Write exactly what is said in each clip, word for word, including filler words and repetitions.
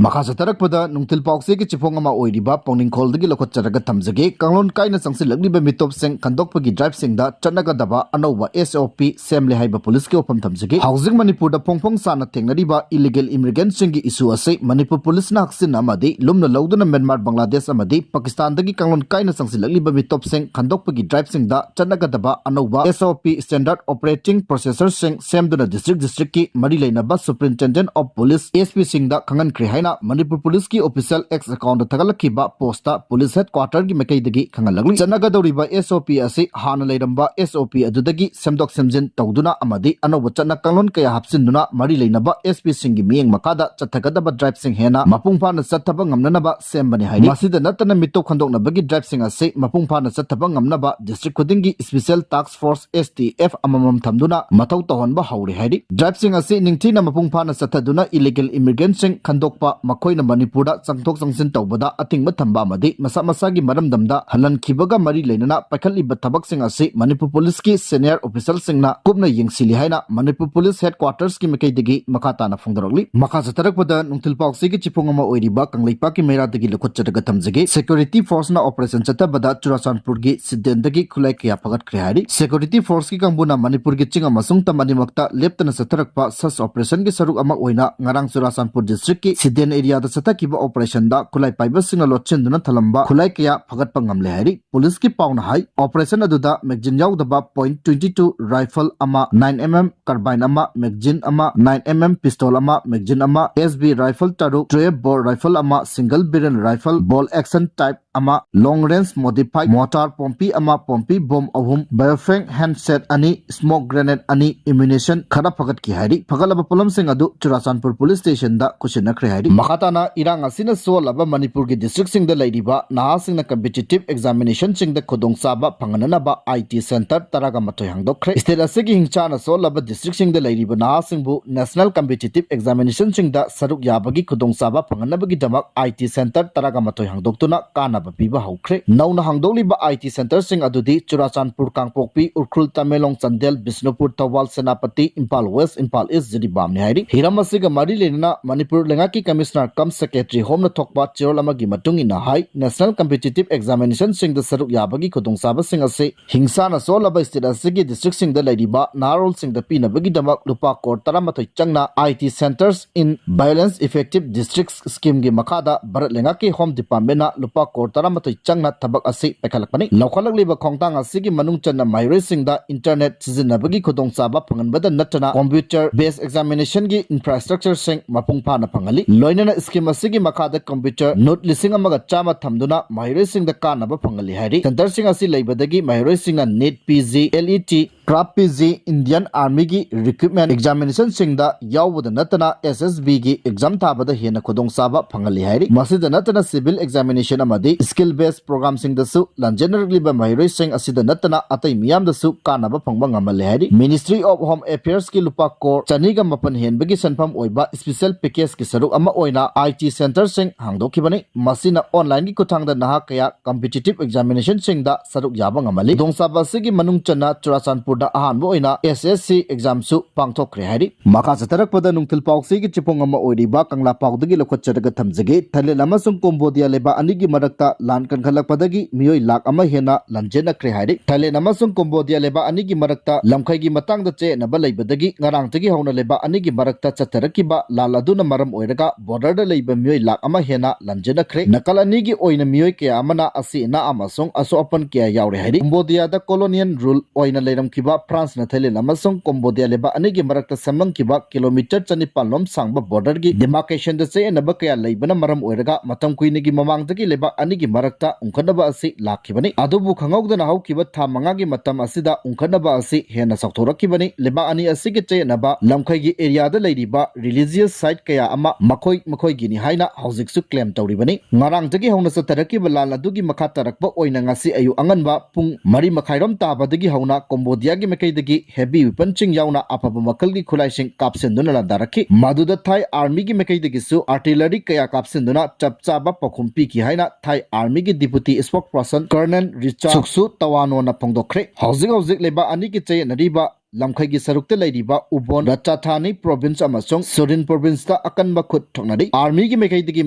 ꯃꯈꯥ ꯆꯠꯊꯔꯛꯄꯗ ꯅꯨꯡꯊꯤꯜ ꯄꯥꯎꯆꯦꯒꯤ ꯆꯤꯐꯣꯡ ꯑꯃ ꯑꯣꯏꯔꯤꯕ ꯄꯥꯎꯅꯤꯡꯈꯣꯜꯗꯒꯤ ꯂꯧꯈꯠꯆꯔꯒ ꯊꯝꯖꯒꯦ꯫ ꯀꯥꯡꯂꯣꯟ ꯀꯥꯏꯅ ꯆꯪꯁꯤꯜꯂꯛꯂꯤꯕ ꯃꯤꯇꯣꯞꯁꯤꯡ ꯈꯟꯗꯣꯛꯄꯒꯤ ꯗ꯭ꯔꯥꯏꯚꯁꯤꯡꯗ ꯆꯠꯅꯒꯗꯕ ꯑꯅꯧꯕ S O P ꯁꯦꯝꯂꯦ ꯍꯥꯏꯕ ꯄꯨꯂꯤꯁꯀꯤ ꯋꯥꯐꯝ ꯊꯝꯖꯒꯦ꯫ ꯍꯧꯖꯤꯛ ꯃꯅꯤꯄꯨꯔꯗ ꯐꯣꯡ ꯐꯣꯡ ꯁꯥꯅ ꯊꯦꯡꯅꯔꯤꯕ illegal immigrantꯁꯤꯡꯒꯤ issue ꯑꯁꯤ ꯃꯅꯤꯄꯨꯔ ꯄꯨꯂꯤꯁꯅ ꯍꯛꯆꯤꯟꯅ ꯑꯃꯗꯤ ꯂꯨꯝꯅ ꯂꯧꯗꯨꯅ ꯃ꯭ꯌꯥꯟꯃꯥꯔ, ꯕꯪꯒ꯭ꯂꯥꯗꯦꯁ ꯑꯃꯗꯤ ꯄꯥꯀꯤꯁꯇꯥꯟꯗꯒꯤ ꯀꯥꯡꯂꯣꯟ ꯀꯥꯏꯅ ꯆꯪꯁꯤꯜꯂꯛꯂꯤꯕ ꯃꯤꯇꯣꯞꯁꯤꯡ ꯈꯟꯗꯣꯛꯄꯒꯤ ꯗ꯭ꯔꯥꯏꯚꯁꯤꯡꯗ ꯆꯠꯅꯒꯗꯕ ꯑꯅꯧꯕ S O P, Standard Operating Procedureꯁꯤꯡ ꯁꯦꯝꯗꯨꯅ district districtꯀꯤ ꯃꯔꯤ ꯂꯩꯅꯕ Superintendent of Police, S Pꯁꯤꯡꯗ ꯈꯪꯍꯟꯈ꯭ꯔꯦ ꯍꯥꯏꯅ ꯃꯅꯤꯄꯨꯔ ꯄꯨꯂꯤꯁꯀꯤ official X accountꯇ ꯊꯥꯒꯠꯂꯛꯈꯤꯕ postꯇ ꯄꯨꯂꯤꯁ headquarterꯒꯤ ꯃꯥꯏꯀꯩꯗꯒꯤ ꯈꯪꯍꯜꯂꯛꯂꯤ꯫ ꯆꯠꯅꯒꯗꯧꯔꯤꯕ S O P ꯑꯁꯤ ꯍꯥꯟꯅ ꯂꯩꯔꯝꯕ S O P ꯑꯗꯨꯗꯒꯤ ꯁꯦꯝꯗꯣꯛ ꯁꯦꯝꯖꯤꯟ ꯇꯧꯗꯨꯅ ꯑꯃꯗꯤ ꯑꯅꯧꯕ ꯆꯠꯅ ꯀꯥꯡꯂꯣꯟ ꯀꯌꯥ ꯍꯥꯞꯆꯤꯟꯗꯨꯅ ꯃꯔꯤ ꯂꯩꯅꯕ S Pꯁꯤꯡꯒꯤ ꯃꯤꯠꯌꯦꯡ ꯃꯈꯥꯗ ꯆꯠꯊꯒꯗꯕ ꯗ꯭ꯔꯥꯏꯚꯁꯤꯡ ꯍꯦꯟꯅ ꯃꯄꯨꯡ ꯐꯥꯅ ꯆꯠꯊꯕ ꯉꯝꯅꯅꯕ ꯁꯦꯝꯕꯅꯤ ꯍꯥꯏꯔꯤ꯫ ꯃꯁꯤꯗ ꯅꯠꯇꯅ ꯃꯤꯇꯣꯞ ꯈꯟꯗꯣꯛꯅꯕꯒꯤ ꯗ꯭ꯔꯥꯏꯚꯁꯤꯡ ꯑꯁꯤ ꯃꯄꯨꯡ ꯐꯥꯅ ꯆꯠꯊꯕ ꯉꯝꯅꯕ district ꯈꯨꯗꯤꯡꯒꯤ Special Task Force, S T F, ꯑꯃꯃꯝ ꯊꯝꯗꯨꯅ ꯃꯊꯧ ꯇꯧꯍꯟꯕ ꯍꯧꯔꯦ ꯍꯥꯏꯔꯤ꯫ ꯗ꯭ꯔꯥꯏꯚꯁꯤꯡ ꯑꯁꯤ ꯅꯤꯡꯊꯤꯅ ꯃꯄꯨꯡ ꯐꯥꯅ ꯆꯠꯊꯗꯨꯅ illegal immigrantꯁꯤꯡ ꯈꯟꯗꯣꯛꯄ, ꯃꯈꯣꯏꯅ ꯃꯅꯤꯄꯨꯔꯗ ꯆꯪꯊꯣꯛ ꯆꯪꯁꯤꯟ ꯇꯧꯕꯗ ꯑꯊꯤꯡꯕ ꯊꯝꯕ ꯑꯃꯗꯤ ꯃꯁꯥ ꯃꯁꯥꯒꯤ ꯃꯔꯝꯗꯝꯗ ꯍꯜꯍꯟꯈꯤꯕꯒ ꯃꯔꯤ ꯂꯩꯅꯅ ꯄꯥꯏꯈꯠꯂꯤꯕ ꯊꯕꯛꯁꯤꯡ ꯑꯁꯤ ꯃꯅꯤꯄꯨꯔ ꯄꯨꯂꯤꯁꯀꯤ senior officerꯁꯤꯡꯅ ꯀꯨꯞꯅ ꯌꯦꯡꯁꯤꯜꯂꯤ ꯍꯥꯏꯅ ꯃꯅꯤꯄꯨꯔ ꯄꯨꯂꯤꯁ headquartersꯀꯤ ꯃꯥꯏꯀꯩꯗꯒꯤ ꯃꯈꯥ ꯇꯥꯅ ꯐꯣꯡꯗꯣꯔꯛꯂꯤ꯫ ꯃꯈꯥ ꯆꯠꯊꯔꯛꯄꯗ ꯅꯨꯡꯊꯤꯜ ꯄꯥꯎꯆꯦꯒꯤ ꯆꯤꯐꯣꯡ ꯑꯃ ꯑꯣꯏꯔꯤꯕ ꯀꯪꯂꯩꯄꯥꯛꯀꯤ ꯃꯩꯔꯥꯗꯒꯤ ꯂꯧꯈꯠꯆꯔꯒ ꯊꯝꯖꯒꯦ꯫ Security forceꯅ operation ꯆꯠꯊꯕꯗ ꯆꯨꯔꯥꯆꯥꯟꯄꯨꯔꯒꯤ ꯁꯤꯗꯦꯟꯗꯒꯤ ꯈꯨꯠꯂꯥꯏ ꯀꯌꯥ ꯐꯒꯠꯈ꯭ꯔꯦ ꯍꯥꯏꯔꯤ꯫ Security forceꯀꯤ ꯀꯥꯡꯕꯨꯅ ꯃꯅꯤꯄꯨꯔꯒꯤ ꯆꯤꯡ ꯑꯃꯁꯨꯡ ꯇꯝ ꯑꯅꯤꯃꯛꯇ ꯂꯦꯞꯇꯅ ꯆꯠꯊꯔꯛꯄ search operationꯒꯤ ꯁꯔꯨꯛ ꯑꯃ ꯑꯣꯏꯅ ꯉꯔꯥꯡ ꯆꯨꯔꯥꯆꯥꯟꯄꯨꯔ districtꯀꯤ ꯁꯤꯗꯦꯟ areaꯗ ꯆꯠꯊꯈꯤꯕ operationꯗ ꯈꯨꯠꯂꯥꯏ ꯄꯥꯏꯕꯁꯤꯡꯅ ꯂꯣꯠꯁꯤꯟꯗꯨꯅ ꯊꯝꯂꯝꯕ ꯈꯨꯠꯂꯥꯏ ꯀꯌꯥ ꯐꯒꯠꯄ ꯉꯝꯂꯦ ꯍꯥꯏꯔꯤ꯫ ꯄꯨꯂꯤꯁꯀꯤ ꯄꯥꯎꯅ ꯍꯥꯏ, operation ꯑꯗꯨꯗ magazine ꯌꯥꯎꯗꯕ point twenty two rifle ꯑꯃ, nine M M carbine ꯑꯃ, magazine ꯑꯃ, nine M M pistol ꯑꯃ, magazine ꯑꯃ, S B rifle ꯇꯔꯨꯛ, twelve bore rifle ꯑꯃ, single barrel rifle, bolt action type ꯑꯃ, long range modified mortar Pompey ꯑꯃ, Pompey bomb ꯑꯍꯨꯝ, biofang handset ꯑꯅꯤ, smoke grenade ꯑꯅꯤ, ammunition ꯈꯔ ꯐꯒꯠꯈꯤ ꯍꯥꯏꯔꯤ꯫ ꯐꯒꯠꯂꯕ ꯄꯣꯠꯂꯝꯁꯤꯡ ꯑꯗꯨ ꯆꯨꯔꯥꯆꯥꯟꯄꯨꯔ police stationꯗ ꯈꯨꯠꯁꯤꯟꯅꯈ꯭ꯔꯦ ꯍꯥꯏꯔꯤ꯫ ꯃꯈꯥ ꯇꯥꯅ ꯏꯔꯥꯡ ꯑꯁꯤꯅ ꯁꯣꯜꯂꯕ ꯃꯅꯤꯄꯨꯔꯒꯤ districtꯁꯤꯡꯗ ꯂꯩꯔꯤꯕ ꯅꯍꯥꯁꯤꯡꯅ competitive examinationꯁꯤꯡꯗ ꯈꯨꯗꯣꯡꯆꯥꯕ ꯐꯪꯍꯟꯅꯅꯕ I T center ꯇꯔꯥꯒ ꯃꯥꯊꯣꯏ ꯍꯥꯡꯗꯣꯛꯈ꯭ꯔꯦ꯫ State ꯑꯁꯤꯒꯤ ꯍꯤꯡꯁꯥꯅ ꯁꯣꯜꯂꯕ districtꯁꯤꯡꯗ ꯂꯩꯔꯤꯕ ꯅꯍꯥꯁꯤꯡꯕꯨ national competitive examinationꯁꯤꯡꯗ ꯁꯔꯨꯛ ꯌꯥꯕꯒꯤ ꯈꯨꯗꯣꯡꯆꯥꯕ ꯐꯪꯍꯟꯅꯕꯒꯤꯗꯃꯛ I T center ꯇꯔꯥꯒ ꯃꯥꯊꯣꯏ ꯍꯥꯡꯗꯣꯛꯇꯨꯅ ꯀꯥꯟꯅꯕ ꯄꯤꯕ ꯍꯧꯈ꯭ꯔꯦ꯫ ꯅꯧꯅ ꯍꯥꯡꯗꯣꯛꯂꯤꯕ I T centreꯁꯤꯡ ꯑꯗꯨꯗꯤ ꯆꯨꯔꯥꯆꯥꯟꯄꯨꯔ, ꯀꯥꯡꯄꯣꯛꯄꯤ, ꯎꯈ꯭ꯔꯨꯜ, ꯇꯃꯦꯡꯂꯣꯡ, ꯆꯥꯟꯗꯦꯜ, ꯕꯤꯁꯅꯨꯄꯨꯔ, ꯊꯧꯕꯥꯜ, ꯁꯦꯅꯥꯄꯇꯤ, ꯏꯝꯐꯥꯜ ꯋꯦꯁ, ꯏꯝꯐꯥꯜ ꯏꯁ, ꯖꯤꯔꯤꯕꯥꯝꯅꯤ ꯍꯥꯏꯔꯤ꯫ ꯍꯤꯔꯝ ꯑꯁꯤꯒ ꯃꯔꯤ ꯂꯩꯅꯅ ꯃꯅꯤꯄꯨꯔ ꯂꯩꯉꯥꯛꯀꯤ Commissioner cum Secretary Homeꯅ ꯊꯣꯛꯄ ꯆꯦꯔꯣꯜ ꯑꯃꯒꯤ ꯃꯇꯨꯡ ꯏꯟꯅ ꯍꯥꯏ, National Competitive Examinationꯁꯤꯡꯗ ꯁꯔꯨꯛ ꯌꯥꯕꯒꯤ ꯈꯨꯗꯣꯡꯆꯥꯕꯁꯤꯡ ꯑꯁꯤ ꯍꯤꯡꯁꯥꯅ ꯁꯣꯛꯂꯕ state ꯑꯁꯤꯒꯤ districtꯁꯤꯡꯗ ꯂꯩꯔꯤꯕ ꯅꯍꯥꯔꯣꯜꯁꯤꯡꯗ ꯄꯤꯅꯕꯒꯤꯗꯃꯛ ꯂꯨꯄꯥ ꯀꯣꯔ ꯇꯔꯥꯃꯥꯊꯣꯏ ꯆꯪꯅ I T Centres in Violence Affected Districts Schemeꯒꯤ ꯃꯈꯥꯗ ꯚꯥꯔꯠ ꯂꯩꯉꯥꯛꯀꯤ Home Departmentꯅ ꯂꯨꯄꯥ ꯀꯣꯔ ꯇꯔꯥꯃꯥꯊꯣꯏ ꯆꯪꯅ ꯊꯕꯛ ꯑꯁꯤ ꯄꯥꯏꯈꯠꯂꯛꯄꯅꯤ꯫ ꯂꯧꯈꯠꯂꯛꯂꯤꯕ ꯈꯣꯡꯊꯥꯡ ꯑꯁꯤꯒꯤ ꯃꯅꯨꯡ ꯆꯟꯅ ꯃꯍꯩꯔꯣꯏꯁꯤꯡꯗ internet ꯁꯤꯖꯤꯟꯅꯕꯒꯤ ꯈꯨꯗꯣꯡꯆꯥꯕ ꯐꯪꯍꯟꯕꯗ ꯅꯠꯇꯅ computer based examinationꯒꯤ infrastructureꯁꯤꯡ ꯃꯄꯨꯡ ꯐꯥꯅ ꯐꯪꯍꯜꯂꯤ꯫ ꯂꯣꯏꯅꯅ scheme ꯑꯁꯤꯒꯤ ꯃꯈꯥꯗ computer ꯅꯣꯠ ꯂꯤꯁꯤꯡ ꯑꯃꯒ ꯆꯥꯝꯃ ꯊꯝꯗꯨꯅ ꯃꯍꯩꯔꯣꯏꯁꯤꯡꯗ ꯀꯥꯟꯅꯕ ꯐꯪꯍꯜꯂꯤ ꯍꯥꯏꯔꯤ꯫ Centreꯁꯤꯡ ꯑꯁꯤ ꯂꯩꯕꯗꯒꯤ ꯃꯍꯩꯔꯣꯏꯁꯤꯡꯅ NEET, PG, LET, CRAFT PG, Indian Armyꯒꯤ recruitment examinationꯁꯤꯡꯗ ꯌꯥꯎꯕꯗ ꯅꯠꯇꯅ SSBꯒꯤ exam ꯊꯥꯕꯗ ꯍꯦꯟꯅ ꯈꯨꯗꯣꯡꯆꯥꯕ ꯐꯪꯍꯜꯂꯤ ꯍꯥꯏꯔꯤ꯫ ꯃꯁꯤꯗ ꯅꯠꯇꯅ civil examination ꯑꯃꯗꯤ skill based programꯁꯤꯡꯗꯁꯨ ꯂꯥꯟꯖꯦꯟꯅꯔꯛꯂꯤꯕ ꯃꯍꯩꯔꯣꯏꯁꯤꯡ ꯑꯁꯤꯗ ꯅꯠꯇꯅ ꯑꯇꯩ ꯃꯤꯌꯥꯝꯗꯁꯨ ꯀꯥꯟꯅꯕ ꯐꯪꯕ ꯉꯝꯍꯜꯂꯤ ꯍꯥꯏꯔꯤ꯫ Ministry of Home Affairsꯀꯤ ꯂꯨꯄꯥ ꯀꯣꯔ ꯆꯅꯤꯒ ꯃꯥꯄꯟ ꯍꯦꯟꯕꯒꯤ ꯁꯦꯟꯐꯝ ꯑꯣꯏꯕ special packageꯀꯤ ꯁꯔꯨꯛ ꯑꯃ ꯑꯣꯏꯅ I T centreꯁꯤꯡ ꯍꯥꯡꯗꯣꯛꯈꯤꯕꯅꯤ꯫ ꯃꯁꯤꯅ onlineꯒꯤ ꯈꯨꯠꯊꯥꯡꯗ ꯅꯍꯥ ꯀꯌꯥ competitive examinationꯁꯤꯡꯗ ꯁꯔꯨꯛ ꯌꯥꯕ ꯉꯝꯍꯜꯂꯤ꯫ ꯈꯨꯗꯣꯡꯆꯥꯕ ꯑꯁꯤꯒꯤ ꯃꯅꯨꯡ ꯆꯟꯅ ꯆꯨꯔꯥꯆꯥꯟꯄꯨꯔꯗ ꯑꯍꯥꯟꯕ ꯑꯣꯏꯅ SSC examꯁꯨ ꯄꯥꯡꯊꯣꯛꯈ꯭ꯔꯦ ꯍꯥꯏꯔꯤ꯫ ꯃꯈꯥ ꯆꯠꯊꯔꯛꯄꯗ ꯅꯨꯡꯊꯤꯜ ꯄꯥꯎꯆꯦꯒꯤ ꯆꯤꯐꯣꯡ ꯑꯃ ꯑꯣꯏꯔꯤꯕ ꯀꯪꯂꯥ ꯄꯥꯎꯗꯒꯤ ꯂꯧꯈꯠꯆꯔꯒ ꯊꯝꯖꯒꯦ꯫ ꯊꯥꯏꯂꯦꯟ ꯑꯃꯁꯨꯡ ꯀꯣꯝꯕꯣꯗꯤꯌꯥ ꯂꯩꯕꯥꯛ ꯑꯅꯤꯒꯤ ꯃꯔꯛꯇ ꯂꯥꯟ ꯀꯟꯈꯠꯂꯛꯄꯗꯒꯤ ꯃꯤꯑꯣꯏ ꯂꯥꯈ ꯑꯃ ꯍꯦꯟꯅ ꯂꯥꯟꯖꯦꯟꯅꯈ꯭ꯔꯦ ꯍꯥꯏꯔꯤ꯫ ꯊꯥꯏꯂꯦꯟ ꯑꯃꯁꯨꯡ ꯀꯣꯝꯕꯣꯗꯤꯌꯥ ꯂꯩꯕꯥꯛ ꯑꯅꯤꯒꯤ ꯃꯔꯛꯇ ꯂꯝꯈꯩꯒꯤ ꯃꯇꯥꯡꯗ ꯆꯌꯦꯠꯅꯕ ꯂꯩꯕꯗꯒꯤ ꯉꯔꯥꯡꯗꯒꯤ ꯍꯧꯅ ꯂꯩꯕꯥꯛ ꯑꯅꯤꯒꯤ ꯃꯔꯛꯇ ꯆꯠꯊꯔꯛꯈꯤꯕ ꯂꯥꯟ ꯑꯗꯨꯅ ꯃꯔꯝ ꯑꯣꯏꯔꯒ borderꯗ ꯂꯩꯕ ꯃꯤꯑꯣꯏ ꯂꯥꯈ ꯑꯃ ꯍꯦꯟꯅ ꯂꯥꯟꯖꯦꯟꯅꯈ꯭ꯔꯦ꯫ ꯅꯥꯀꯜ ꯑꯅꯤꯒꯤ ꯑꯣꯏꯅ ꯃꯤꯑꯣꯏ ꯀꯌꯥ ꯑꯃꯅ ꯑꯁꯤ ꯑꯅꯥ ꯑꯃꯁꯨꯡ ꯑꯁꯣꯛ ꯑꯄꯟ ꯀꯌꯥ ꯌꯥꯎꯔꯦ ꯍꯥꯏꯔꯤ꯫ ꯀꯣꯝꯕꯣꯗꯤꯌꯥꯗ colonial rule ꯑꯣꯏꯅ ꯂꯩꯔꯝꯈꯤꯕ ꯐ꯭ꯔꯥꯟꯁꯅ ꯊꯥꯏꯂꯦꯟ ꯑꯃꯁꯨꯡ ꯀꯣꯝꯕꯣꯗꯤꯌꯥ ꯂꯩꯕꯥꯛ ꯑꯅꯤꯒꯤ ꯃꯔꯛꯇ ꯁꯦꯝꯂꯝꯈꯤꯕ kilometre ꯆꯅꯤꯄꯥꯟ ꯂꯣꯝ ꯁꯥꯡꯕ borderꯒꯤ demarcationꯗ ꯆꯌꯦꯠꯅꯕ ꯀꯌꯥ ꯂꯩꯕꯅ ꯃꯔꯝ ꯑꯣꯏꯔꯒ ꯃꯇꯝ ꯀꯨꯏꯅꯒꯤ ꯃꯃꯥꯡꯗꯒꯤ ꯂꯩꯕꯥꯛ ꯑꯅꯤꯒꯤ ꯃꯔꯛꯇ ꯎꯪꯈꯠꯅꯕ ꯑꯁꯤ ꯂꯥꯛꯈꯤꯕꯅꯤ꯫ ꯑꯗꯨꯕꯨ ꯈꯪꯍꯧꯗꯅ ꯍꯧꯈꯤꯕ ꯊꯥ ꯃꯉꯥꯒꯤ ꯃꯇꯝ ꯑꯁꯤꯗ ꯎꯪꯈꯠꯅꯕ ꯑꯁꯤ ꯍꯦꯟꯅ ꯆꯥꯎꯊꯣꯔꯛꯈꯤꯕꯅꯤ꯫ ꯂꯩꯕꯥꯛ ꯑꯅꯤ ꯑꯁꯤꯒꯤ ꯆꯌꯦꯠꯅꯕ ꯂꯝꯈꯩꯒꯤ areaꯗ ꯂꯩꯔꯤꯕ religious site ꯀꯌꯥ ꯑꯃ ꯃꯈꯣꯏ ꯃꯈꯣꯏꯒꯤꯅꯤ ꯍꯥꯏꯅ ꯍꯧꯖꯤꯛꯁꯨ claim ꯇꯧꯔꯤꯕꯅꯤ꯫ ꯉꯔꯥꯡꯗꯒꯤ ꯍꯧꯅ ꯆꯠꯊꯔꯛꯈꯤꯕ ꯂꯥꯟ ꯑꯗꯨꯒꯤ ꯃꯈꯥ ꯇꯥꯔꯛꯄ ꯑꯣꯏꯅ ꯉꯁꯤ ꯑꯌꯨꯛ ꯑꯉꯟꯕ ꯄꯨꯡ ꯃꯔꯤ ꯃꯈꯥꯏꯔꯣꯝ ꯇꯥꯕꯗꯒꯤ ꯍꯧꯅ ꯀꯣꯝꯕꯣꯗꯤꯌꯥ ꯒꯤ ꯃꯥꯏꯀꯩꯗꯒꯤ heavy weaponꯁꯤꯡ ꯌꯥꯎꯅ ꯑꯐꯕ ꯃꯈꯜꯒꯤ ꯈꯨꯠꯂꯥꯏꯁꯤꯡ ꯀꯥꯞꯁꯤꯟꯗꯨꯅ ꯂꯥꯟꯗꯥꯔꯛꯈꯤ꯫ ꯃꯗꯨꯗ Thai Armyꯒꯤ ꯃꯥꯏꯀꯩꯗꯒꯤꯁꯨ artillery ꯀꯌꯥ ꯀꯥꯞꯁꯤꯟꯗꯨꯅ ꯆꯞ ꯆꯥꯕ ꯄꯥꯎꯈꯨꯝ ꯄꯤꯈꯤ ꯍꯥꯏꯅ Thai Armyꯒꯤ Deputy Spokesperson Colonel Richard Suksu Tawanoꯅ ꯐꯣꯡꯗꯣꯛꯈ꯭ꯔꯦ꯫ ꯍꯧꯖꯤꯛ ꯍꯧꯖꯤꯛ ꯂꯩꯕꯥꯛ ꯑꯅꯤꯒꯤ ꯆꯌꯦꯠꯅꯔꯤꯕ ꯂꯝꯈꯩꯒꯤ ꯁꯔꯨꯛꯇ ꯂꯩꯔꯤꯕ ꯎꯕꯣꯟ ꯔꯥꯖꯙꯥꯅꯤ province ꯑꯃꯁꯨꯡ ꯁꯨꯔꯤꯟ provinceꯇ ꯑꯀꯟꯕ ꯈꯨꯠ ꯊꯣꯛꯅꯔꯤ꯫ Armyꯒꯤ ꯃꯥꯏꯀꯩꯗꯒꯤ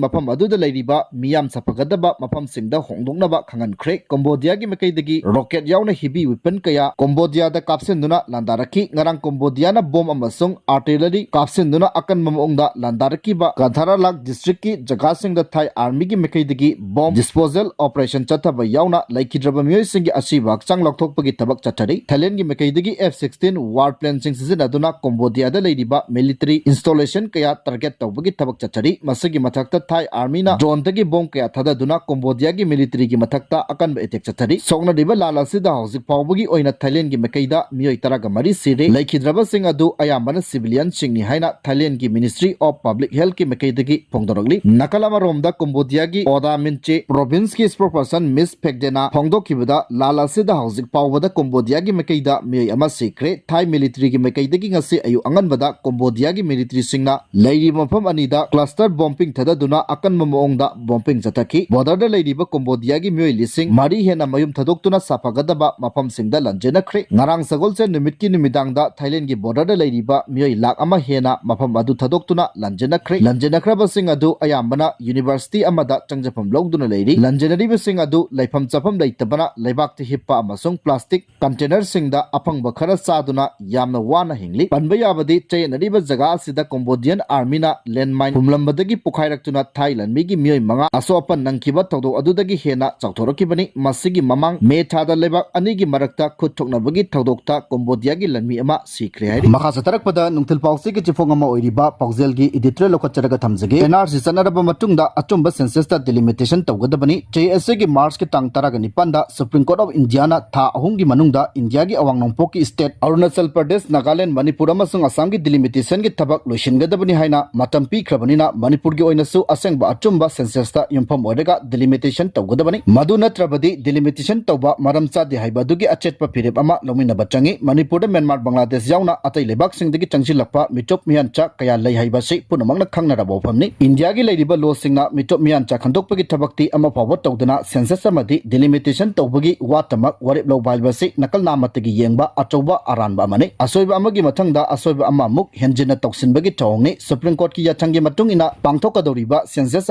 ꯃꯐꯝ ꯑꯗꯨꯗ ꯂꯩꯔꯤꯕ ꯃꯤꯌꯥꯝ ꯁꯥꯐꯒꯗꯕ ꯃꯐꯝꯁꯤꯡꯗ ꯍꯣꯡꯗꯣꯛꯅꯕ ꯈꯪꯍꯟꯈ꯭ꯔꯦ꯫ ꯀꯣꯝꯕꯣꯗꯤꯌꯥꯒꯤ ꯃꯥꯏꯀꯩꯗꯒꯤ rocket ꯌꯥꯎꯅ heavy weapon ꯀꯌꯥ ꯀꯣꯝꯕꯣꯗꯤꯌꯥꯗ ꯀꯥꯞꯁꯤꯟꯗꯨꯅ ꯂꯥꯟꯗꯥꯔꯛꯈꯤ꯫ ꯉꯔꯥꯡ ꯀꯣꯝꯕꯣꯗꯤꯌꯥꯅ bomb ꯑꯃꯁꯨꯡ artillery ꯀꯥꯞꯁꯤꯟꯗꯨꯅ ꯑꯀꯟꯕ ꯃꯑꯣꯡꯗ ꯂꯥꯟꯗꯥꯔꯛꯈꯤꯕ ꯀꯟꯊꯥꯔꯥꯂꯥꯛ districtꯀꯤ ꯖꯒꯥꯁꯤꯡꯗ Thai Armyꯒꯤ ꯃꯥꯏꯀꯩꯗꯒꯤ bomb disposal operation ꯆꯠꯊꯕ ꯌꯥꯎꯅ ꯂꯩꯈꯤꯗ꯭ꯔꯕ ꯃꯤꯑꯣꯏꯁꯤꯡꯒꯤ ꯑꯁꯤꯕ ꯍꯛꯆꯥꯡ ꯂꯧꯊꯣꯛꯄꯒꯤ ꯊꯕꯛ ꯆꯠꯊꯔꯤ꯫ Thailandꯒꯤ ꯃꯥꯏꯀꯩꯗꯒꯤ F sixteen war planeꯁꯤꯡ ꯁꯤꯖꯤꯟꯅꯗꯨꯅ ꯀꯣꯝꯕꯣꯗꯤꯌꯥꯗ ꯂꯩꯔꯤꯕ military installation ꯀꯌꯥ target ꯇꯧꯕꯒꯤ ꯊꯕꯛ ꯆꯠꯊꯔꯤ꯫ ꯃꯁꯤꯒꯤ ꯃꯊꯛꯇ Thai Armyꯅ droneꯗꯒꯤ bomb ꯀꯌꯥ ꯊꯥꯗꯗꯨꯅ ꯀꯣꯝꯕꯣꯗꯤꯌꯥꯒꯤ militaryꯒꯤ ꯃꯊꯛꯇ ꯑꯀꯟꯕ attack ꯆꯠꯊꯔꯤ꯫ ꯁꯣꯛꯅꯔꯤꯕ ꯂꯥꯟ ꯑꯁꯤꯗ ꯍꯧꯖꯤꯛ ꯐꯥꯎꯕꯒꯤ ꯑꯣꯏꯅ Thailandꯒꯤ ꯃꯥꯏꯀꯩꯗ ꯃꯤꯑꯣꯏ ꯇꯔꯥꯒ ꯃꯔꯤ ꯁꯤꯔꯦ꯫ ꯂꯩꯈꯤꯗ꯭ꯔꯕꯁꯤꯡ ꯑꯗꯨ ꯑꯌꯥꯝꯕꯅ civilianꯁꯤꯡꯅꯤ ꯍꯥꯏꯅ Thailandꯒꯤ Ministry of Public Healthꯀꯤ ꯃꯥꯏꯀꯩꯗꯒꯤ ꯐꯣꯡꯗꯣꯔꯛꯂꯤ꯫ ꯅꯥꯀꯜ ꯑꯃꯔꯣꯝꯗ ꯀꯣꯝꯕꯣꯗꯤꯌꯥꯒꯤ ꯑꯣꯗꯥ ꯃꯤꯟꯆꯦ provinceꯀꯤ spokesperson Miss Phekdena ꯐꯣꯡꯗꯣꯛꯈꯤꯕꯗ ꯂꯥꯟ ꯑꯁꯤꯗ ꯍꯧꯖꯤꯛ ꯐꯥꯎꯕꯗ ꯀꯣꯝꯕꯣꯗꯤꯌꯥꯒꯤ ꯃꯥꯏꯀꯩꯗ ꯃꯤꯑꯣꯏ ꯑꯃ ꯁꯤꯈ꯭ꯔꯦ꯫ Thai militaryꯒꯤ ꯃꯥꯏꯀꯩꯗꯒꯤ ꯉꯁꯤ ꯑꯌꯨꯛ ꯑꯉꯟꯕꯗ ꯀꯣꯝꯕꯣꯗꯤꯌꯥꯒꯤ militaryꯁꯤꯡꯅ ꯂꯩꯔꯤꯕ ꯃꯐꯝ ꯑꯅꯤꯗ cluster bombing ꯊꯥꯗꯗꯨꯅ ꯑꯀꯟꯕ ꯃꯑꯣꯡꯗ bombing ꯆꯠꯊꯈꯤ꯫ Borderꯗ ꯂꯩꯔꯤꯕ ꯀꯣꯝꯕꯣꯗꯤꯌꯥꯒꯤ ꯃꯤꯑꯣꯏ ꯂꯤꯁꯤꯡ ꯃꯔꯤ ꯍꯦꯟꯅ ꯃꯌꯨꯝ ꯊꯥꯗꯣꯛꯇꯨꯅ ꯁꯥꯐꯒꯗꯕ ꯃꯐꯝꯁꯤꯡꯗ ꯂꯥꯟꯖꯦꯟꯅꯈ꯭ꯔꯦ꯫ ꯉꯔꯥꯡ ꯁꯒꯣꯜꯁꯦꯟ ꯅꯨꯃꯤꯠꯀꯤ ꯅꯨꯃꯤꯗꯥꯡꯗ Thailandꯒꯤ borderꯗ ꯂꯩꯔꯤꯕ ꯃꯤꯑꯣꯏ ꯂꯥꯈ ꯑꯃ ꯍꯦꯟꯅ ꯃꯐꯝ ꯑꯗꯨ ꯊꯥꯗꯣꯛꯇꯨꯅ ꯂꯥꯟꯖꯦꯟꯅꯈ꯭ꯔꯦ꯫ ꯂꯥꯟꯖꯦꯟꯅꯈ꯭ꯔꯕꯁꯤꯡ ꯑꯗꯨ ꯑꯌꯥꯝꯕꯅ university ꯑꯃꯗ ꯆꯪꯖꯐꯝ ꯂꯧꯗꯨꯅ ꯂꯩꯔꯤ꯫ ꯂꯥꯟꯖꯦꯟꯅꯔꯤꯕꯁꯤꯡ ꯑꯗꯨ ꯂꯩꯐꯝ ꯆꯥꯐꯝ ꯂꯩꯇꯕꯅ ꯂꯩꯕꯥꯛꯇ ꯍꯤꯞꯄ ꯑꯃꯁꯨꯡ plastic containerꯁꯤꯡꯗ ꯑꯐꯪꯕ ꯈꯔ ꯆꯥꯗꯨꯅ ꯌꯥꯝꯅ ꯋꯥꯅ ꯍꯤꯡꯂꯤ꯫ ꯄꯟꯕ ꯌꯥꯕꯗꯤ ꯆꯌꯦꯠꯅꯔꯤꯕ ꯖꯒꯥ ꯑꯁꯤꯗ Cambodian Armyꯅ landmine ꯐꯨꯝꯂꯝꯕꯗꯒꯤ ꯄꯣꯈꯥꯏꯔꯛꯇꯨꯅ Thai ꯂꯥꯟꯃꯤꯒꯤ ꯃꯤꯑꯣꯏ ꯃꯉꯥ ꯑꯁꯣꯛ ꯑꯄꯟ ꯅꯪꯈꯤꯕ ꯊꯧꯗꯣꯛ ꯑꯗꯨꯗꯒꯤ ꯍꯦꯟꯅ ꯆꯥꯎꯊꯣꯔꯛꯈꯤꯕꯅꯤ꯫ ꯃꯁꯤꯒꯤ ꯃꯃꯥꯡ ꯃꯦ ꯊꯥꯗ ꯂꯩꯕꯥꯛ ꯑꯅꯤꯒꯤ ꯃꯔꯛꯇ ꯈꯨꯠ ꯊꯣꯛꯅꯕꯒꯤ ꯊꯧꯗꯣꯛꯇ ꯀꯣꯝꯕꯣꯗꯤꯌꯥꯒꯤ ꯂꯥꯟꯃꯤ ꯑꯃ ꯁꯤꯈ꯭ꯔꯦ ꯍꯥꯏꯔꯤ꯫ ꯃꯈꯥ ꯆꯠꯊꯔꯛꯄꯗ ꯅꯨꯡꯊꯤꯜ ꯄꯥꯎꯆꯦꯒꯤ ꯆꯦꯐꯣꯡ ꯑꯃ ꯑꯣꯏꯔꯤꯕ ꯄꯥꯎꯖꯦꯜꯒꯤ editorial ꯂꯧꯈꯠꯆꯔꯒ ꯊꯝꯖꯒꯦ꯫ NRC ꯆꯠꯅꯔꯕ ꯃꯇꯨꯡꯗ ꯑꯆꯨꯝꯕ censusꯇ delimitation ꯇꯧꯒꯗꯕꯅꯤ꯫ JSAꯒꯤ Marchꯀꯤ ꯇꯥꯡ ꯇꯔꯥꯒ ꯅꯤꯄꯥꯟꯗ Supreme Court of Indiaꯅ ꯊꯥ ꯑꯍꯨꯝꯒꯤ ꯃꯅꯨꯡꯗ ꯏꯟꯗꯤꯌꯥꯒꯤ ꯑꯋꯥꯡ ꯅꯣꯡꯄꯣꯛꯀꯤ state ꯑꯔꯨꯅꯥꯆꯜ ꯄ꯭ꯔꯗꯦꯁ, ꯅꯥꯒꯥꯂꯦꯟ, ꯃꯅꯤꯄꯨꯔ ꯑꯃꯁꯨꯡ ꯑꯁꯥꯝꯒꯤ delimitation ꯒꯤ ꯊꯕꯛ ꯂꯣꯏꯁꯤꯟꯒꯗꯕꯅꯤ ꯍꯥꯏꯅ ꯃꯇꯝ ꯄꯤꯈ꯭ꯔꯕꯅꯤꯅ, ꯃꯅꯤꯄꯨꯔꯒꯤ ꯑꯣꯏꯅꯁꯨ ꯑꯁꯦꯡꯕ ꯑꯆꯨꯝꯕ census ꯇ ꯌꯨꯝꯐꯝ ꯑꯣꯏꯔꯒ delimitation ꯇꯧꯒꯗꯕꯅꯤ꯫ ꯃꯗꯨ ꯅꯠꯇ꯭ꯔꯕꯗꯤ delimitation ꯇꯧꯕ ꯃꯔꯝ ꯆꯥꯗꯦ ꯍꯥꯏꯕ ꯑꯗꯨꯒꯤ ꯑꯆꯦꯠꯄ ꯐꯤꯔꯦꯞ ꯑꯃ ꯂꯧꯃꯤꯟꯅꯕ ꯆꯪꯏ꯫ ꯃꯅꯤꯄꯨꯔꯗ ꯃ꯭ꯌꯥꯟꯃꯥꯔ, ꯕꯪꯒ꯭ꯂꯥꯗꯦꯁ ꯌꯥꯎꯅ ꯑꯇꯩ ꯂꯩꯕꯥꯛꯁꯤꯡꯗꯒꯤ ꯆꯪꯁꯤꯜꯂꯛꯄ ꯃꯤꯇꯣꯞ ꯃꯤꯌꯥꯟꯆꯥ ꯀꯌꯥ ꯂꯩ ꯍꯥꯏꯕꯁꯤ ꯄꯨꯝꯅꯃꯛꯅ ꯈꯪꯅꯔꯕ ꯋꯥꯐꯝꯅꯤ꯫ ꯏꯟꯗꯤꯌꯥꯒꯤ ꯂꯩꯔꯤꯕ law ꯁꯤꯡꯅ ꯃꯤꯇꯣꯞ ꯃꯤꯌꯥꯟꯆꯥ ꯈꯟꯗꯣꯛꯄꯒꯤ ꯊꯕꯛꯇꯤ ꯑꯃ ꯐꯥꯎꯕ ꯇꯧꯗꯅ, census ꯑꯃꯗꯤ delimitation ꯇꯧꯕꯒꯤ ꯋꯥꯠꯇꯃꯛ ꯋꯥꯔꯦꯞ ꯂꯧꯕ ꯍꯥꯏꯕꯁꯤ ꯅꯥꯀꯜ ꯅꯥꯝꯃꯠꯇꯒꯤ ꯌꯦꯡꯕ ꯑꯆꯧꯕ ꯑꯔꯥꯟꯕ ꯑꯃꯅꯤ꯫ ꯑꯁꯣꯏꯕ ꯑꯃꯒꯤ ꯃꯊꯪꯗ ꯑꯁꯣꯏꯕ ꯑꯃꯃꯨꯛ ꯍꯦꯟꯖꯤꯟꯅ ꯇꯧꯁꯤꯟꯕꯒꯤ ꯊꯧꯑꯣꯡꯅꯤ꯫ Supreme Court ꯀꯤ ꯌꯥꯊꯪꯒꯤ ꯃꯇꯨꯡ ꯏꯟꯅ ꯄꯥꯡꯊꯣꯛꯀꯗꯧꯔꯤꯕ census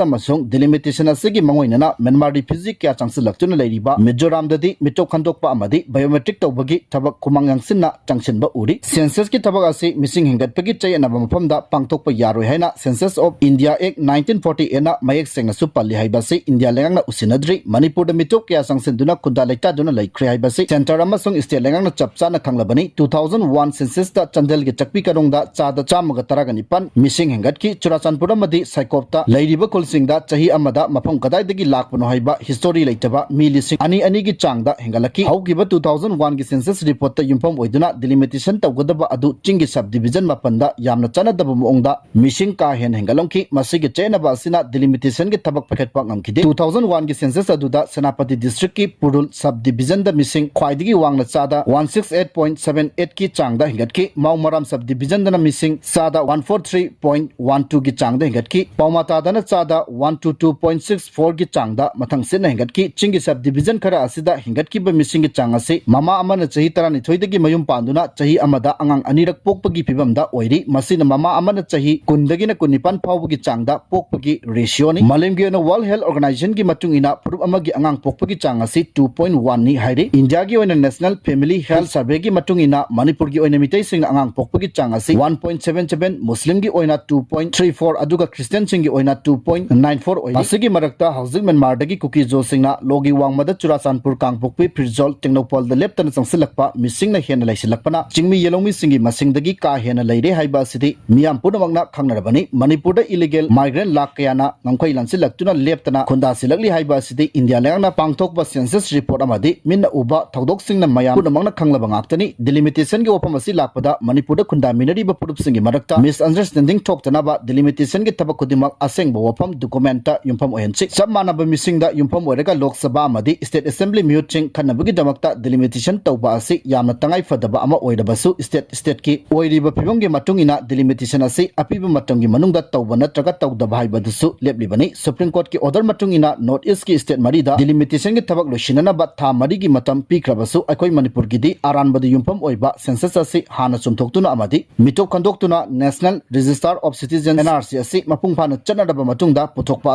ꯑꯃꯁꯨꯡ delimitation ꯑꯁꯤꯒꯤ ꯃꯉꯣꯏꯅꯅ ꯃ꯭ꯌꯥꯟꯃꯥꯔ refugee ꯀꯌꯥ ꯆꯪꯁꯤꯜꯂꯛꯇꯨꯅ ꯂꯩꯔꯤꯕ ꯃꯤꯖꯣꯔꯥꯝꯗꯗꯤ ꯃꯤꯇꯣꯞ ꯈꯟꯗꯣꯛꯄ ꯑꯃꯗꯤ biometric ꯇꯧꯕꯒꯤ ꯊꯕꯛ ꯈꯨꯃꯥꯡ ꯌꯥꯡꯁꯤꯟꯅ ꯆꯪꯁꯤꯟꯕ ꯎꯔꯤ꯫ Census ꯀꯤ ꯊꯕꯛ ꯑꯁꯤ ꯃꯤꯁꯤꯡ ꯍꯦꯟꯒꯠꯄꯒꯤ ꯆꯌꯦꯠꯅꯕ ꯃꯐꯝꯗ ꯄꯥꯡꯊꯣꯛꯄ ꯌꯥꯔꯣꯏ ꯍꯥꯏꯅ Census of India Act nineteen forty eight ꯅ ꯃꯌꯦꯛ ꯁꯦꯡꯅꯁꯨ ꯄꯜꯂꯤ ꯍꯥꯏꯕ ꯑꯁꯤ ꯏꯟꯗꯤꯌꯥ ꯂꯩꯉꯥꯛꯅ ꯎꯁꯤꯟꯅꯗ꯭ꯔꯤ꯫ ꯃꯅꯤꯄꯨꯔꯗ ꯃꯤꯇꯣꯞ ꯀꯌꯥ ꯆꯪꯁꯤꯟꯗꯨꯅ ꯈꯨꯟꯗꯥ ꯂꯩꯇꯥꯗꯨꯅ ꯂꯩꯈ꯭ꯔꯦ ꯍꯥꯏꯕꯁꯤ centre ꯑꯃꯁꯨꯡ state ꯂꯩꯉꯥꯛꯅ ꯆꯞ ꯆꯥꯅ ꯈꯪꯂꯕꯅꯤ꯫ Two thousand one census ꯇ ꯆꯥꯟꯗꯦꯜꯒꯤ ꯆꯛꯄꯤ ꯀꯥꯔꯣꯡꯗ ꯆꯥꯗ ꯆꯥꯝꯃꯒ ꯇꯔꯥꯒ ꯅꯤꯄꯥꯟ ꯃꯤꯁꯤꯡ ꯍꯦꯟꯒꯠꯈꯤ꯫ ꯆꯨꯔꯥꯆꯥꯟꯄꯨꯔ ꯑꯃꯗꯤ ꯁꯥꯏꯀꯣꯞꯇ ꯂꯩꯔꯤꯕ ꯈꯨꯜꯁꯤꯡꯗ ꯆꯍꯤ ꯑꯃꯗ ꯃꯐꯝ ꯀꯗꯥꯏꯗꯒꯤ ꯂꯥꯛꯄꯅꯣ ꯍꯥꯏꯕ history ꯂꯩꯇꯕ ꯃꯤ ꯂꯤꯁꯤꯡ ꯑꯅꯤ ꯑꯅꯤꯒꯤ ꯆꯥꯡꯗ ꯍꯦꯟꯒꯠꯂꯛꯈꯤ꯫ ꯍꯧꯈꯤꯕ two thousand one ꯒꯤ census report ꯇ ꯌꯨꯝꯐꯝ ꯑꯣꯏꯗꯨꯅ delimitation ꯇꯧꯒꯗꯕ ꯑꯗꯨ ꯆꯤꯡꯒꯤ subdivision ꯃꯥꯄꯟꯗ ꯌꯥꯝꯅ ꯆꯥꯟꯅꯗꯕ ꯃꯑꯣꯡꯗ ꯃꯤꯁꯤꯡ ꯀꯥ ꯍꯦꯟꯅ ꯍꯦꯟꯒꯠꯂꯝꯈꯤ꯫ ꯃꯁꯤꯒꯤ ꯆꯌꯦꯠꯅꯕ ꯑꯁꯤꯅ delimitation ꯒꯤ ꯊꯕꯛ ꯄꯥꯏꯈꯠꯄ ꯉꯝꯈꯤꯗꯦ꯫ Two thousand one ꯒꯤ census ꯑꯗꯨꯗ ꯁꯦꯅꯥꯄꯇꯤ district ꯀꯤ ꯄꯨꯔꯨꯜ subdivision ꯗ ꯃꯤꯁꯤꯡ ꯈ꯭ꯋꯥꯏꯗꯒꯤ ꯋꯥꯡꯅ ꯆꯥꯗ one six eight point seven eight ꯀꯤ ꯆꯥꯡꯗ ꯍꯦꯟꯒꯠꯈꯤ꯫ ꯃꯥꯎ ꯃꯔꯥꯝ subdivision ꯗꯅ ꯃꯤꯁꯤꯡ ꯆꯥꯗ one four three point one two ꯒꯤ ꯆꯥꯡꯗ ꯍꯦꯟꯒꯠꯈꯤ꯫ ꯄꯥꯎꯃꯥꯇꯥꯗꯅ ꯆꯥꯗ one two two point six four ꯒꯤ ꯆꯥꯡꯗ ꯃꯊꯪ ꯁꯤꯠꯅ ꯍꯦꯟꯒꯠꯈꯤ꯫ ꯆꯤꯡꯒꯤ subdivision ꯈꯔ ꯑꯁꯤꯗ ꯍꯦꯟꯒꯠꯈꯤꯕ ꯃꯤꯁꯤꯡꯒꯤ ꯆꯥꯡ ꯑꯁꯤ ꯃꯃꯥ ꯑꯃꯅ ꯆꯍꯤ ꯇꯔꯥꯅꯤꯊꯣꯏꯗꯒꯤ ꯃꯌꯨꯝ ꯄꯥꯟꯗꯨꯅ ꯆꯍꯤ ꯑꯃꯗ ꯑꯉꯥꯡ ꯑꯅꯤꯔꯛ ꯄꯣꯛꯄꯒꯤ ꯐꯤꯕꯝꯗ ꯑꯣꯏꯔꯤ꯫ ꯃꯁꯤꯅ ꯃꯃꯥ ꯑꯃꯅ ꯆꯍꯤ ꯀꯨꯟꯗꯒꯤꯅ ꯀꯨꯟꯅꯤꯄꯥꯟ ꯐꯥꯎꯕꯒꯤ ꯆꯥꯡꯗ ꯄꯣꯛꯄꯒꯤ ratio ꯅꯤ꯫ ꯃꯥꯂꯦꯝꯒꯤ ꯑꯣꯏꯅ World Health Organization ꯒꯤ ꯃꯇꯨꯡ ꯏꯟꯅ ꯐꯨꯔꯨꯞ ꯑꯃꯒꯤ ꯑꯉꯥꯡ ꯄꯣꯛꯄꯒꯤ ꯆꯥꯡ ꯑꯁꯤ two point one ꯅꯤ ꯍꯥꯏꯔꯤ꯫ ꯏꯟꯗꯤꯌꯥꯒꯤ ꯑꯣꯏꯅ National Family Health Survey ꯒꯤ ꯃꯇꯨꯡ ꯏꯟꯅ ꯃꯅꯤꯄꯨꯔꯒꯤ ꯑꯣꯏꯅ ꯃꯤꯇꯩꯁꯤꯡꯅ ꯑꯉꯥꯡ ꯄꯣꯛꯄꯒꯤ ꯆꯥꯡ ꯑꯁꯤ one point seven seven, ꯃꯨꯁꯂꯤꯝꯒꯤ ꯑꯣꯏꯅ two point three four, ꯑꯗꯨꯒ ꯈ꯭ꯔꯤꯁꯇꯤꯌꯟꯁꯤꯡꯒꯤ ꯑꯣꯏꯅ two point nine four ꯑꯣꯏꯔꯤ꯫ ꯃꯁꯤꯒꯤ ꯃꯔꯛꯇ ꯍꯧꯖꯤꯛ ꯃ꯭ꯌꯥꯟꯃꯥꯔꯗꯒꯤ ꯀꯨꯀꯤꯖꯣꯁꯤꯡꯅ ꯂꯣꯒꯤ ꯋꯥꯡꯃꯗ ꯆꯨꯔꯥꯆꯥꯟꯄꯨꯔ, ꯀꯥꯡꯄꯣꯛꯄꯤ, ꯐꯤꯔꯖꯣꯜ, ꯇꯦꯡꯅꯧꯄꯜꯗ ꯂꯦꯞꯇꯅ ꯆꯪꯁꯤꯜꯂꯛꯄ ꯃꯤꯁꯤꯡꯅ ꯍꯦꯟꯅ ꯂꯩꯁꯤꯜꯂꯛꯄꯅ ꯆꯤꯡꯃꯤ ꯌꯦꯂꯧꯃꯤꯁꯤꯡꯒꯤ ꯃꯁꯤꯡꯗꯒꯤ ꯀꯥ ꯍꯦꯟꯅ ꯂꯩꯔꯦ ꯍꯥꯏꯕ ꯑꯁꯤꯗꯤ ꯃꯤꯌꯥꯝ ꯄꯨꯝꯅꯃꯛꯅ ꯈꯪꯅꯔꯕꯅꯤ꯫ ꯃꯅꯤꯄꯨꯔꯗ illegal migrant ꯂꯥꯛ ꯀꯌꯥꯅ ꯉꯝꯈꯩ ꯂꯥꯟꯁꯤꯜꯂꯛꯇꯨꯅ ꯂꯦꯞꯇꯅ ꯈꯨꯟꯗꯥꯁꯤꯜꯂꯛꯂꯤ ꯍꯥꯏꯕ ꯑꯁꯤꯗꯤ ꯏꯟꯗꯤꯌꯥ ꯂꯩꯉꯥꯛꯅ ꯄꯥꯡꯊꯣꯛꯄ census report ꯑꯃꯗꯤ ꯃꯤꯠꯅ ꯎꯕ ꯊꯧꯗꯣꯛꯁꯤꯡꯅ ꯃꯌꯥꯝ ꯄꯨꯝꯅꯃꯛꯅ ꯈꯪꯂꯕ ꯉꯥꯛꯇꯅꯤ꯫ Delimitation Delimitation ꯒꯤ ꯋꯥꯐꯝ ꯑꯁꯤ ꯂꯥꯛꯄꯗ ꯃꯅꯤꯄꯨꯔꯗ ꯈꯨꯟꯗꯥꯃꯤꯟꯅꯔꯤꯕ ꯐꯨꯔꯨꯞꯁꯤꯡꯒꯤ ꯃꯔꯛꯇ misunderstanding ꯊꯣꯛꯇꯅꯕ delimitation ꯒꯤ ꯊꯕꯛ ꯈꯨꯗꯤꯡꯃꯛ ꯑꯁꯦꯡꯕ ꯋꯥꯐꯝ document ꯇ ꯌꯨꯝꯐꯝ ꯑꯣꯏꯍꯟꯁꯤ꯫ ꯆꯞ ꯃꯥꯟꯅꯕ ꯃꯤꯁꯤꯡꯗ ꯌꯨꯝꯐꯝ ꯑꯣꯏꯔꯒ ꯂꯣꯛ ꯁꯚꯥ ꯑꯃꯗꯤ state assembly ꯃꯤꯍꯨꯠꯁꯤꯡ ꯈꯟꯅꯕꯒꯤꯗꯃꯛꯇ delimitation ꯇꯧꯕ ꯑꯁꯤ ꯌꯥꯝꯅ ꯇꯉꯥꯏ ꯐꯗꯕ ꯑꯃ ꯑꯣꯏꯔꯕꯁꯨ state state ꯀꯤ ꯑꯣꯏꯔꯤꯕ ꯐꯤꯕꯝꯒꯤ ꯃꯇꯨꯡ ꯏꯟꯅ delimitation ꯑꯁꯤ ꯑꯄꯤꯕ ꯃꯇꯝꯒꯤ ꯃꯅꯨꯡꯗ ꯇꯧꯕ ꯅꯠꯇ꯭ꯔꯒ ꯇꯧꯗꯕ ꯍꯥꯏꯕꯗꯨꯁꯨ ꯂꯦꯞꯂꯤꯕꯅꯤ꯫ Supreme Court ꯀꯤ order ꯃꯇꯨꯡ ꯏꯟꯅ North East ꯀꯤ state ꯃꯔꯤꯗ delimitation ꯒꯤ ꯊꯕꯛ ꯂꯣꯏꯁꯤꯟꯅꯅꯕ ꯊꯥ ꯃꯔꯤꯒꯤ ꯃꯇꯝ ꯄꯤꯈ꯭ꯔꯕꯁꯨ ꯑꯩꯈꯣꯏ ꯃꯅꯤꯄꯨꯔꯒꯤꯗꯤ ꯑꯔꯥꯟꯕꯗ ꯌꯨꯝꯐꯝ ꯑꯣꯏꯕ census ꯑꯁꯤ ꯍꯥꯟꯅ ꯆꯨꯝꯊꯣꯛꯇꯨꯅ ꯑꯃꯗꯤ ꯃꯤꯇꯣꯞ ꯈꯟꯗꯣꯛꯇꯨꯅ National Register of Citizens, N R C, ꯑꯁꯤ ꯃꯄꯨꯡ ꯐꯥꯅ ꯆꯠꯅꯔꯕ ꯃꯇꯨꯡꯗ ꯄꯨꯊꯣꯛꯄ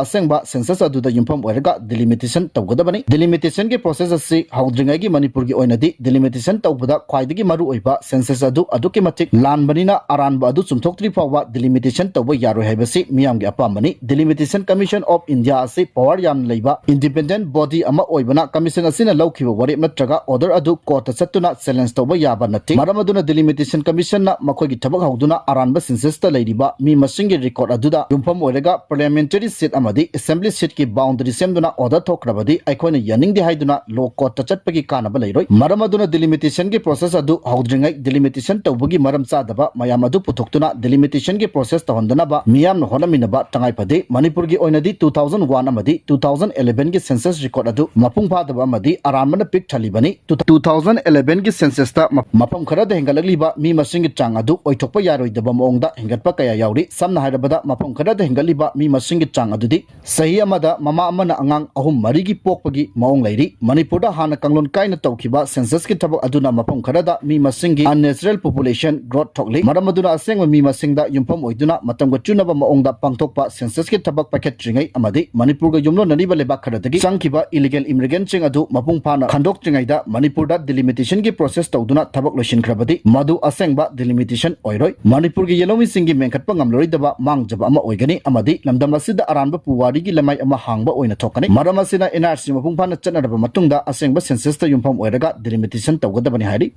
ꯑꯁꯦꯡꯕ census ꯑꯗꯨꯗ ꯌꯨꯝꯐꯝ ꯑꯣꯏꯔꯒ delimitation ꯇꯧꯒꯗꯕꯅꯤ꯫ Delimitation ꯒꯤ process ꯑꯁꯤ ꯍꯧꯗ꯭ꯔꯤꯉꯩꯒꯤ ꯃꯅꯤꯄꯨꯔꯒꯤ ꯑꯣꯏꯅꯗꯤ delimitation ꯇꯧꯕꯗ ꯈ꯭ꯋꯥꯏꯗꯒꯤ ꯃꯔꯨꯑꯣꯏꯕ census ꯑꯗꯨ ꯑꯗꯨꯛꯀꯤ ꯃꯇꯤꯛ ꯂꯥꯟꯕꯅꯤꯅ ꯑꯔꯥꯟꯕ ꯑꯗꯨ ꯆꯨꯝꯊꯣꯛꯇ꯭ꯔꯤ ꯐꯥꯎꯕ delimitation ꯇꯧꯕ ꯌꯥꯔꯣꯏ ꯍꯥꯏꯕꯁꯤ ꯃꯤꯌꯥꯝꯒꯤ ꯑꯄꯥꯝꯕꯅꯤ꯫ Delimitation Commission of India ꯑꯁꯤ power ꯌꯥꯝꯅ ꯂꯩꯕ independent body ꯑꯃ ꯑꯣꯏꯕꯅ commission ꯑꯁꯤꯅ ꯂꯧꯈꯤꯕ ꯋꯥꯔꯦꯞ ꯅꯠꯇ꯭ꯔꯒ order ꯑꯗꯨ court ꯇ ꯆꯠꯇꯨꯅ challenge ꯇꯧꯕ ꯌꯥꯕ ꯅꯠꯇꯦ꯫ ꯃꯔꯝ ꯑꯗꯨꯅ Delimitation Commission ꯅ ꯃꯈꯣꯏꯒꯤ ꯊꯕꯛ ꯍꯧꯗꯨꯅ ꯑꯔꯥꯟꯕ census ꯇ ꯂꯩꯔꯤꯕ ꯃꯤ ꯃꯁꯤꯡꯒꯤ record ꯑꯗꯨꯗ ꯌꯨꯝꯐꯝ ꯑꯣꯏꯔꯒ parliamentary seat ꯑꯃꯗꯤ assembly seat ꯀꯤ boundary ꯁꯦꯝꯗꯨꯅ order ꯊꯣꯛꯈ꯭ꯔꯕꯗꯤ ꯑꯩꯈꯣꯏꯅ ꯌꯥꯅꯤꯡꯗꯦ ꯍꯥꯏꯗꯨꯅ law court ꯇ ꯆꯠꯄꯒꯤ ꯀꯥꯟꯅꯕ ꯂꯩꯔꯣꯏ꯫ ꯃꯔꯝ ꯑꯗꯨꯅ delimitation ꯒꯤ process ꯑꯗꯨ ꯍꯧꯗ꯭ꯔꯤꯉꯩ delimitation ꯇꯧꯕꯒꯤ ꯃꯔꯝ ꯆꯥꯗꯕ ꯃꯌꯥꯝ ꯑꯗꯨ ꯄꯨꯊꯣꯛꯇꯨꯅ delimitation ꯒꯤ process ꯇꯧꯍꯟꯗꯅꯕ ꯃꯤꯌꯥꯝꯅ ꯍꯣꯠꯅꯃꯤꯟꯅꯕ ꯇꯉꯥꯏ ꯐꯗꯦ꯫ ꯃꯅꯤꯄꯨꯔꯒꯤ ꯑꯣꯏꯅꯗꯤ two thousand one ꯑꯃꯗꯤ two thousand eleven ꯒꯤ census record ꯑꯗꯨ ꯃꯄꯨꯡ ꯐꯥꯗꯕ ꯑꯃꯗꯤ ꯑꯔꯥꯟꯕꯅ ꯄꯤꯛ ꯊꯜꯂꯤꯕꯅꯤ꯫ Two thousand eleven ꯒꯤ census ꯇ ꯃ-, ꯃꯐꯝ ꯈꯔꯗ ꯍꯦꯟꯒꯠꯂꯛꯂꯤꯕ ꯃꯤ ꯃꯁꯤꯡꯒꯤ ꯆꯥꯡ ꯑꯗꯨ ꯑꯣꯏꯊꯣꯛꯄ ꯌꯥꯔꯣꯏꯗꯕ ꯃꯑꯣꯡꯗ ꯍꯦꯟꯒꯠꯄ ꯀꯌꯥ ꯌꯥꯎꯔꯤ꯫ ꯁꯝꯅ ꯍꯥꯏꯔꯕꯗ, ꯃꯐꯝ ꯈꯔꯗ ꯍꯦꯟꯒꯠꯂꯤꯕ ꯃꯤ ꯃꯁꯤꯡꯒꯤ ꯆꯥꯡ ꯑꯗꯨꯗꯤ ꯆꯍꯤ ꯑꯃꯗ ꯃꯃꯥ ꯑꯃꯅ ꯑꯉꯥꯡ ꯑꯍꯨꯝ ꯃꯔꯤꯒꯤ ꯄꯣꯛꯄꯒꯤ ꯃꯑꯣꯡ ꯂꯩꯔꯤ꯫ ꯃꯅꯤꯄꯨꯔꯗ ꯍꯥꯟꯅ ꯀꯥꯡꯂꯣꯟ ꯀꯥꯏꯅ ꯇꯧꯈꯤꯕ census ꯀꯤ ꯊꯕꯛ ꯑꯗꯨꯅ ꯃꯐꯝ ꯈꯔꯗ ꯃꯤ ꯃꯁꯤꯡꯒꯤ unnatural population growth ꯊꯣꯛꯂꯤ꯫ ꯃꯔꯝ ꯑꯗꯨꯅ ꯑꯁꯦꯡꯕ ꯃꯤ ꯃꯁꯤꯡꯗ ꯌꯨꯝꯐꯝ ꯑꯣꯏꯗꯨꯅ ꯃꯇꯝꯒ ꯆꯨꯅꯕ ꯃꯑꯣꯡꯗ ꯄꯥꯡꯊꯣꯛꯄ census ꯀꯤ ꯊꯕꯛ ꯄꯥꯏꯈꯠꯇ꯭ꯔꯤꯉꯩ ꯑꯃꯗꯤ ꯃꯅꯤꯄꯨꯔꯒ ꯌꯨꯝꯂꯣꯟꯅꯔꯤꯕ ꯂꯩꯕꯥꯛ ꯈꯔꯗꯒꯤ ꯆꯪꯈꯤꯕ illegal immigrant ꯁꯤꯡ ꯑꯗꯨ ꯃꯄꯨꯡ ꯐꯥꯅ ꯈꯟꯗꯣꯛꯇ꯭ꯔꯤꯉꯩꯗ ꯃꯅꯤꯄꯨꯔꯗ delimitation ꯒꯤ process ꯇꯧꯗꯨꯅ ꯊꯕꯛ ꯂꯣꯏꯁꯤꯟꯈ꯭ꯔꯕꯗꯤ ꯃꯗꯨ ꯑꯁꯦꯡꯕ delimitation ꯑꯣꯏꯔꯣꯏ꯫ ꯃꯅꯤꯄꯨꯔꯒꯤ ꯌꯦꯜꯍꯧꯃꯤꯁꯤꯡꯒꯤ ꯃꯦꯟꯈꯠꯄ ꯉꯝꯂꯔꯣꯏꯗꯕ ꯃꯥꯡꯖꯕ ꯑꯃ ꯑꯣꯏꯒꯅꯤ ꯑꯃꯗꯤ ꯂꯝꯗꯝ ꯑꯁꯤꯗ ꯑꯔꯥꯟꯕ ꯄꯨꯋꯥꯔꯤꯒꯤ ꯂꯃꯥꯏ ꯑꯃ ꯍꯥꯡꯕ ꯑꯣꯏꯅ ꯊꯣꯛꯀꯅꯤ꯫ ꯃꯔꯝ ꯑꯁꯤꯅ N R C ꯃꯄꯨꯡ ꯐꯥꯅ ꯆꯠꯅꯔꯕ ꯃꯇꯨꯡꯗ ꯑꯁꯦꯡꯕ census ꯇ ꯌꯨꯝꯐꯝ ꯑꯣꯏꯔꯒ delimitation ꯇꯧꯒꯗꯕꯅꯤ ꯍꯥꯏꯔꯤ꯫